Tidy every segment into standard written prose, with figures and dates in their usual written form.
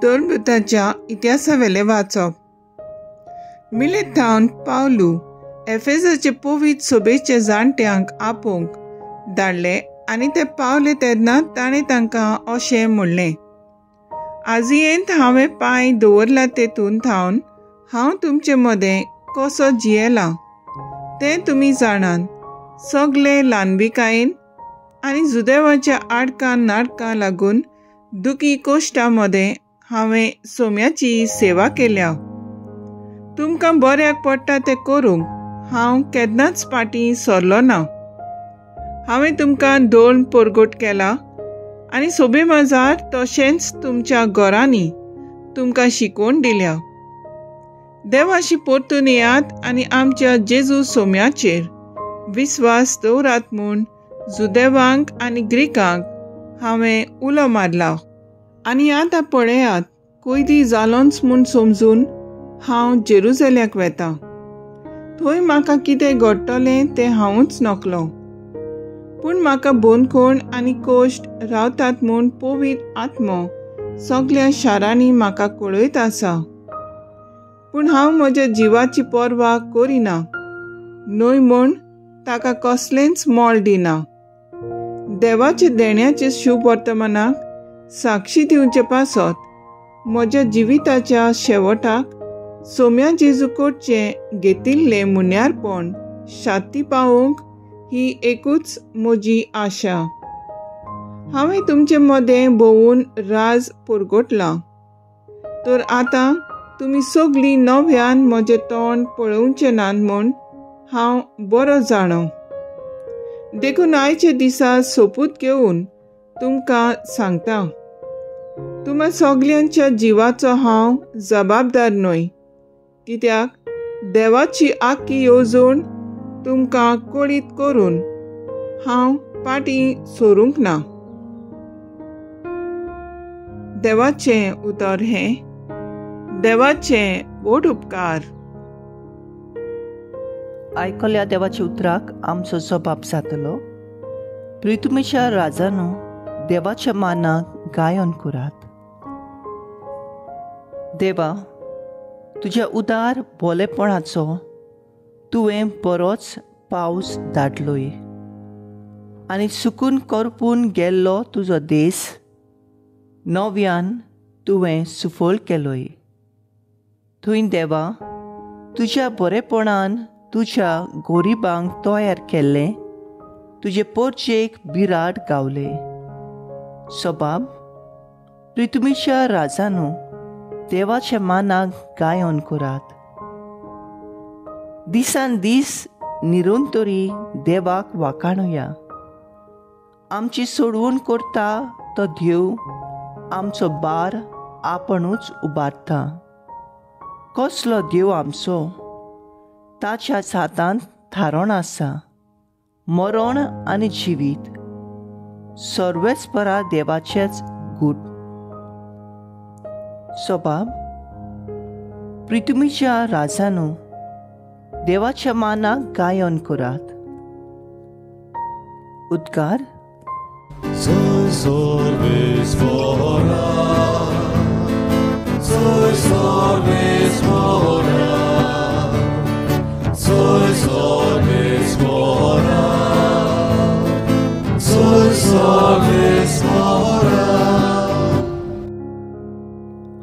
धर्मदूताच्या इतिहासावेलें वाचप. मिलेत थावन पावलू एफेजाचे पवित्र सभेचे जाणट्यांक आपोवंक धाडले आनी ते पावले तेन्ना ताणें तांकां अशें म्हणलें, आजियेंत हांवें पांय दवरला तेतून थावन हांव तुमचे मदें कसो जियेलां तें तुमी जाणात. सगळे ल्हानविकायेन आनी जुदेवाच्या आडकां नाटकां लागून दुखी कोश्टा मदें हांवें सोम्याची सेवा केल्या. तुमकां बऱ्याक पडटा तें करूंक हांव केन्नाच फाटीं सरलो ना. हांवें तुमकां दोन परगट केला आनी सोबे माजार तशेंच तुमच्या घरांनी तुमकां शिकोवन दिल्या. देवाशी परतून येयात आनी आमच्या जेजू सोम्याचेर विस्वास दवरात म्हूण जुदेवांक आनी ग्रिकांक हांवें उलो मारला. आनी आतां पळयात, कोयदी जालोंच म्हूण समजून हांव जेरुजल्याक वेता. थंय म्हाका कितें घडटलें तें हांवूच नकलो, पूण म्हाका बंदखण आनी कश्ट रावतात म्हूण पवित्र आत्मो सगल्या शारांनी म्हाका कळयत आसा. पूण हांव म्हज्या जिवाची पर्वा करिना न्हय म्हूण ताका कसलेंच मोल दिना. देवाच्या देण्याचे शुभ वर्तमानाक साक्षी दिवचे पासत म्हज्या जिविताच्या शेवटाक सोम्या जेजू कडचें घेतिल्लें मुन्यारपण शाती पावोवंक ही एकूच म्हजी आशा. हांवें तुमचे मदें भोंवून राज पुरगोटलां, तर आतां तुमी सगळीं नव्यान म्हजें तोंड पळोवचें नात म्हूण हांव बरो जाणो. देखून आयच्या दिसा सोपूत घेवन तुमकां सांगता, तुमा सगल्यांच्या जिवाचो हांव जबाबदार न्हय, कित्याक देवाची आख्खी येवजण तुमकां कळीत करून हांव फाटीं सरूंक ना. देवाचें उतर हें. देवाचें व्हड उपकार. आयकल्या देवाच्या उतराक आमचो जबाब जातलो. प्रितुमीच्या राजानो देवाच्या मानाक गायन करात. देवा, तुज्या उदार भोलेपणाचो तुवें बरोच पावस धाडलोय आनी सुकून करपून गेल्लो तुजो देस नव्यान तुवें सुफळ केलोय. थंय देवा तुज्या बरेपणान तुज्या गोरिबांक तयार केल्लें तुजे पोरचेक बिराड गावले. सबाब प्रितुमीच्या राजानो देवाच्या मानाक गायन करात. दिसान दीस निरंतरी देवाक वाखाणुया. आमची सोडवण करता तो देव आमचो बार आपणूच उबारता. कसलो देव आमचो, ताच्याच हातांत थारण आसा मरण आनी जिवीत. सर्वेच परा देवाचेच गूट. सबाब प्रितुमीच्या राजानो देवाच्या मानाक गायन करात. उद्गार.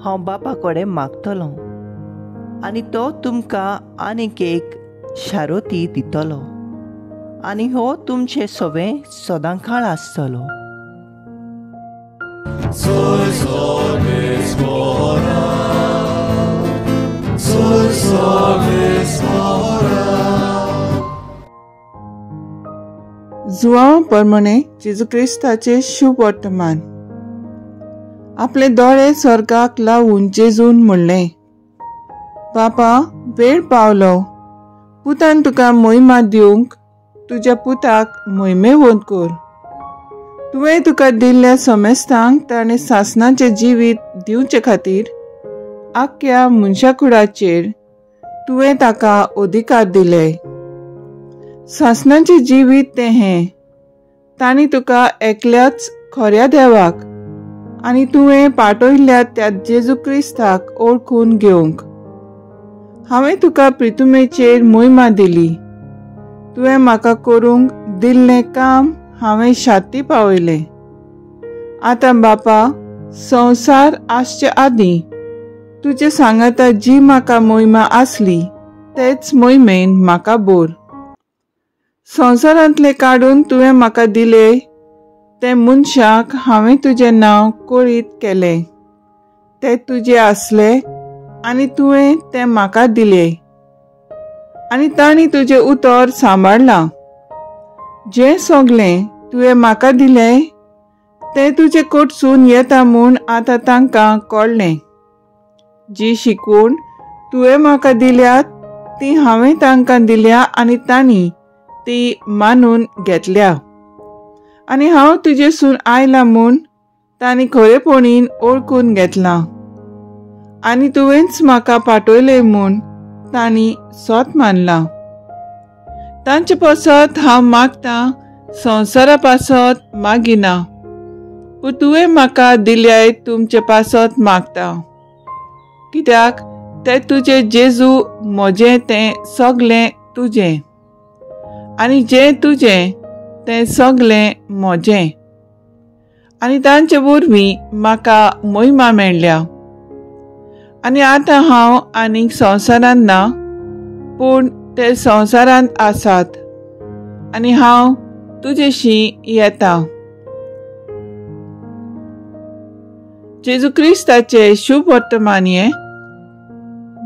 हांव बापा कडेन मागतलो आनी तो तुमकां आनीक एक शारोती दितलो आनी हो तुमचे सवें सदांकाळ आसतलो. जुवांव परमणे जेजू क्रिस्ताचे शुभ वर्तमान. आपले दोळे स्वर्गाक लावून जेजून म्हणलें, बापा, वेळ पावलो. पुतान तुका मोहिमा दिवंक तुज्या पुताक मोहिमेवंत कर. तुवें तुका दिल्ल्या समेस्तांक ताणें सासणाचें जिवीत दिवचे खातीर आख्ख्या मनशाकुडाचेर तुवें ताका अधिकार दिले. सासणाचें जिवीत तें हें, तांणी तुका एकल्याच खऱ्या देवाक आनी तुवें पाठयल्ल्या त्या जेजू क्रिस्ताक ओळखून घेवंक. हांवें तुका प्रितुमेचेर मोहिमा दिली. तुवें म्हाका करूंक दिल्लें काम हांवें शाती पावयलें. आतां बापा, संवसार आसचे आदीं तुजे सांगाता जी म्हाका मोहिमा आसली तेच मोहिमेन म्हाका बोर. संवसारांतलें काडून तुवें म्हाका दिले ते मनशाक हांवें तुजें नांव कळीत केलें. ते तुजे आसले आनी तुवें तें म्हाका दिले आनी तांणी तुजें उतर सांबाळ्ळां. जें सगलें तुवें म्हाका दिलें तें तुजे कडसून येता म्हूण आतां तांकां कळ्ळें. जी शिकवण तुवें म्हाका दिल्या ती हांवें तांकां दिल्या आनी तांणी ती मानून घेतल्या. आनी हांव तुजेसून आयलां म्हूण तांणी खरेपणीन ओळखून घेतलां आनी तुवेंच म्हाका पाठयलें म्हूण तांणी सोत मानलां. तांचे पासत हांव मागतां, संवसारा पासत मागिना, पूण तुवें म्हाका दिल्याय तुमचे पासत मागता. कित्याक ते तुजे जेजू, म्हजें तें सगलें तुजें आनी जें तुजें तें सगलें म्हजें, आनी तांचे वरवीं म्हाका मोहिमा मेळ्ळ्या. आनी आतां हांव आनीक संवसारांत ना, पूण ते संवसारांत आसात आनी हांव तुजेशी येता. जेजू क्रिस्ताचे शुभ वर्तमान हें.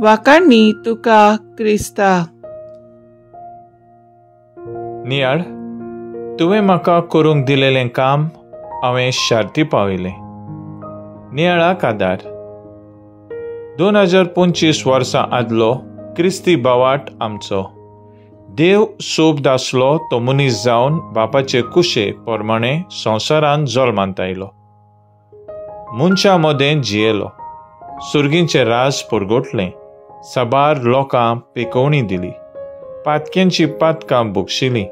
वाखाणणी तुका क्रिस्ता. नियाळ, तुवें म्हाका करूंक दिलेलें काम हांवें शार्ती पावयलें. नियाळाक आदार. 2025 वर्सां आदलो क्रिस्ती बावाट आमचो देव सोब आसलो तो मनीस जावन बापाचे कुशे प्रमाणे संवसारांत जल्मांत आयलो. मनशां मदें जियेलो, सुर्गींचें राज परगटलें, साबार लोकांक पेकोवणी दिली, पातक्यांची पातकां बक्षिलीं,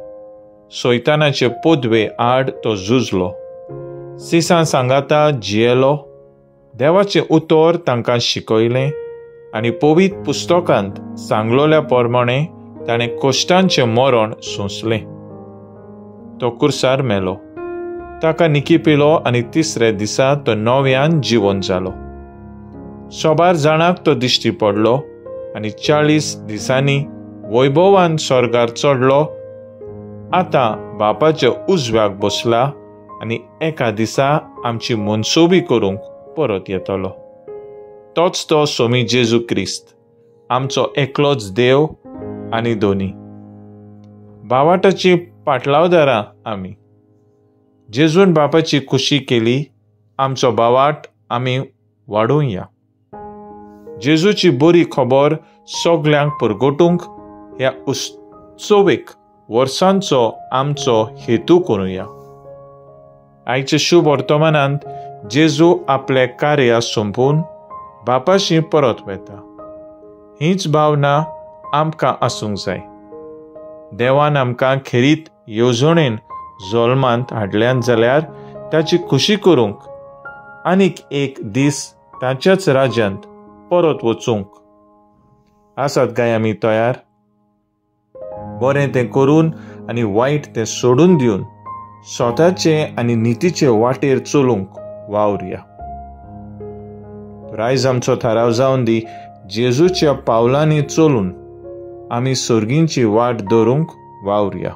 सैतानाचे पदवे आड तो झुजलो, सिसां सांगाता जियेलो, देवाचें उतर तांकां शिकयलें आनी पवित्र पुस्तकांत सांगलोल्या प्रमाणे ताणें कश्टांचें मरण सोंसलें. तो कुर्सार मेलो, ताका निकी पिलो आनी तिसऱ्या दिसा तो नव्यान जिवन जालो. सोबार जाणाक तो दिश्टी पडलो आनी 40 दिसांनी वैभवान स्वर्गार चडलो. आतां बापाच्या उजव्याक बसला आनी एका दिसा आमची मनसोबी करूंक परत येतलो. तोच तो सोमी जेजू क्रिस्त, आमचो एकलोच देव आनी दोनी. बावाटाची पाटलावदारां आमी. जेजून बापाची खुशी केली, आमचो बावाट आमी वाडोवया. जेजूची बरी खबर सगल्यांक परगटूंक ह्या उत्सवीक वर्सांचो आमचो हेतू करुया. आयच्या शुभ वर्तमानांत जेजू आपलें कार्य सोंपून बापाशी परत वता. हीच भावना आमकां आसूंक जाय. देवान आमकां खेरीत येवजणेन जल्मांत हाडल्यान जाल्यार ताची खुशी करूंक आनीक एक दीस ताच्याच राज्यांत परत वचूंक आसात काय आमी तयार? बरें तें करून आनी वायट तें सोडून दिवन स्वताचे आनी नितीचे वाटेर चलूंक वावरुया. आयज आमचो थाराव जावन दी, जेजूच्या पावलांनी चलून आमी सर्गींची वाट धरूंक वावरुया.